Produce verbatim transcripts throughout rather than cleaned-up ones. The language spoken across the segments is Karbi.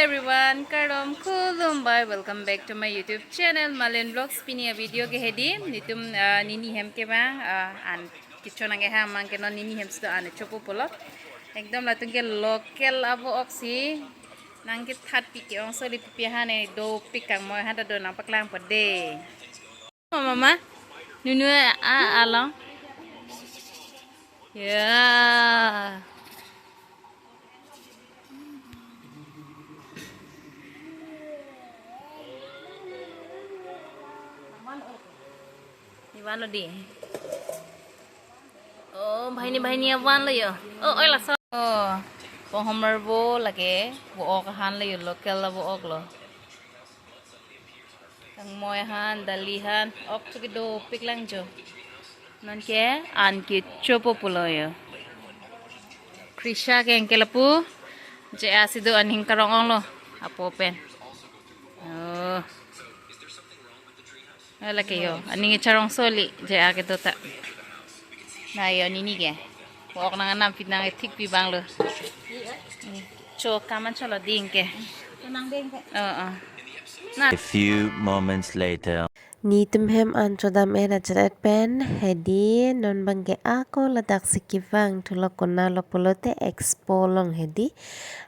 Everyone, kardom khulumbai, welcome back to my YouTube channel, Malin Vlogs. Pini a video ke hedi, nitum, ah, nini hem kevang, ah, an kicho nang ke ha mang ke non nini hem sudah an chopo pulo. Ekdom latum ke local avo-ok si nang kethat pi ke-ong soli pipi ha ne dopik kangmoi ha ta do nangpaklang po de. Mama, nunu a, a, along. Ya. Ni van lo di. Oh, banghini banghini avan lo yo. Oh, oi laso. Oh, vo-ok ahan lo yo, local avo-ok lo. Kangmoi ahan, dali ahan, ok chuki dopik lang jo. Non ke an kechopo pulo yo. Krisha ke anke lapu, je asi do aning karong-ong lo, apo pen. Oh. Ala ke yo, aning charong soli, je ake tota. Na yo nini ke. Vo-ok nang anam pi nang thik pi bang lo. Cho kaman cholo ding ke. Nang ding ke. Oh, oh. Na. A few moments later. Nitum hem an chodam era cheret pen hedi non bangke ako ladak si kevang thulo konat lo pulote expo along hedi.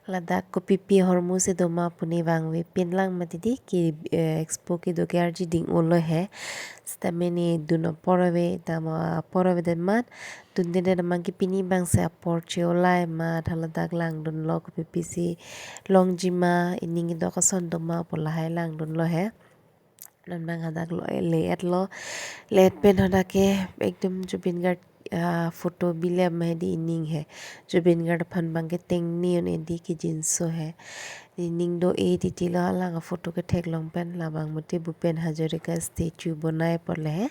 Ladak kopipi ahormu si doma pu ne vangve pin lang mati di ke, eh, expo kedo ke arji ding-o lo he. Sitame ne dun apor ave, dam apor ave den mat. Dun den den amang ke pini bang si apor che-olai mat haladak langdun lo kopipi si longji ma ining kedo koson doma pu lahai langdun lo he. Non bang hadak lo, eh, le-et lo. Le-et pen hadak ke ekdom Zubeen Garg, ah, photo bilem hedi ining he. Zubeen Garg aphan bangke tengne un hedi kejinso he. Ining do-e titi lo alang photo ketheklong pen labang mute Bhupen Hazarika statue bonai apor le he.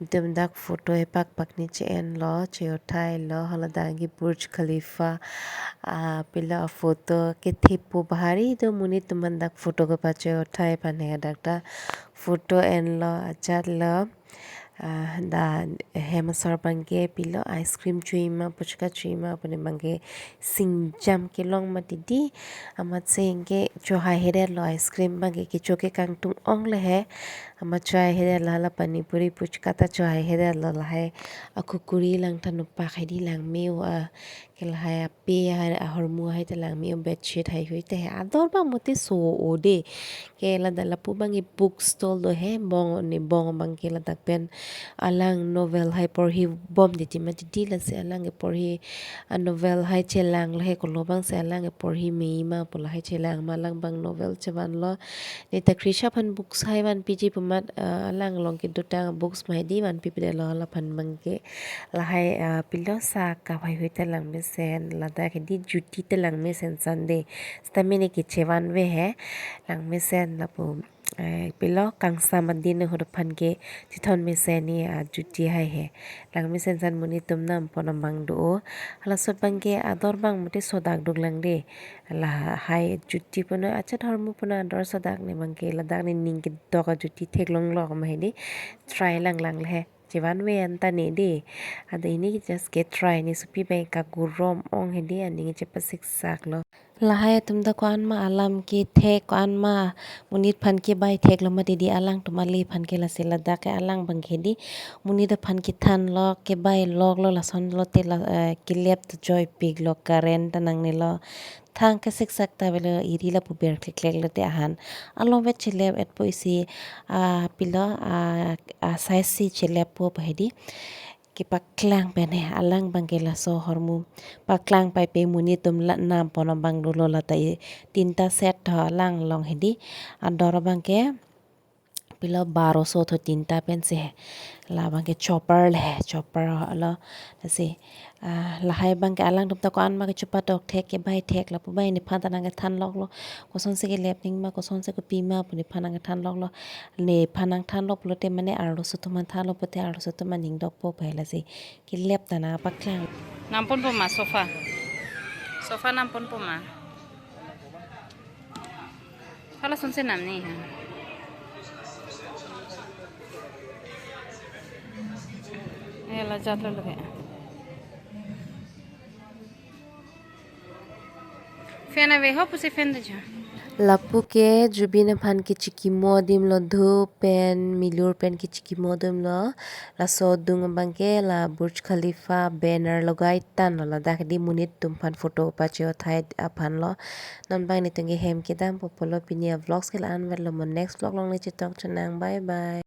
Nitum dak photo hepak pak ni che-en lo, che-othai lo, haladak ke Burj Khalifa, ah, pilo photo kethepo bahari do monit atum an dak photo kepache-othai aphan he dak ta photo enlo, ajat lo, ah, dak hem asor bangke pilo ice cream choi ma, puchka choi ma, pu ne bangke singjam kelong mati di, amat si anke chohai hedet lo ice cream bangke kecho ke kangtung-ong le he, amat chohai hedet lo hala pani puri puchka ta chohai hedet lo lahai akurkure langthan upak hedi langme-o a, ke lahai ape ahai ahormu ahai ta langme-o bedsheet haihui ta he ador bang mute so-o de. Ke ladak lapu bangke book stall do he bong ne bong bangke ladak pen alang novel hai porhi bom titi mati di lasi alang ke porhi a novel hai chelang lo he kolo bang si alang ke porhi me ma pu lahai chelang ma alang bang novel chevan lo. Ne ta Krisha aphan books hai vanpiji pu mat, ah, alang along kedotang books ma hedi vanpi pide lo hala aphan bangke lahai, ah, pilo sa kap haihui ta langmesen ladak hedi juti ta langmesen Sunday. Sitame ne kechevanve he langmesen lapu, eh, pilo kangsam adin ahut aphan ke chethon mesen ne, ah, juti hai he. Langmesen san monit atum nam pon abang do-o. Halaso bangke ador bang mute sodak duk lang de. Lahai juti puno achet ahormu puno ador sodak ne bangke ladak ne ning kedok ajuti theklong lok ma hedi. Try lang lang le he. Chevanve anta ne de. Ada ini just ke try ne supi bai kagurom ong hedi aning chepasik sak lo. Lahai atum ta ko-an ma alam kethek ko-an ma monit aphan kebai thek lo mati di alangtum ale aphan ke lasi ladak ke alang bangke di monit aphan kethan lo kebai lok lo lason lote la, eh, kelep ta joipik lo current ta nangne lo. Thang kesiksak ta avelo eri lapu ber klik klik lote ahan. Along vet chelep etpo isi, ah, pilo, ah, ah, size si chelep po pa hedi. Kepaklang pen he alang bangke laso ahormu paklang pai pe monit atum la nam pon abang dolo lata e tinta set tho alang along hedi ador bangke pilo baroso tho tinta pen si he la bangke chopper le he chopper lo lasi, ah, lahai bangke alangtum ta ko-an ma kechupa tok thek kebai thek lapu bai nephan ta nangkethan lok lo koson si kelep ning ma koson si kopi ma pu nephan nangkethan lok lo. Nephan nangthan lok pulote mane arloso atum an than lok pulote arloso atum an ning dokpo pai lasi kelep ta nangpaklang. Nam ponpo ma sofa? Sofa nam ponpo ma? Hala sonsi nam ni ha. Eh, la jat lo lo ke. Fan ave ho pusi fan de jo. Lapu ke Zubeen aphan kechikimo adim lo, dhup pen milur pen kechikimo adim lo. Laso adung abang ke la Burj Khalifa banner logai tanglo, ladak di monit atum aphan photo pache-o thai aphan lo. Non abang nelitum ke hem kedampo pulo, pini a vlogs ke la-an vetlo, mo next vlog along neli chetok chonang. Bye bye.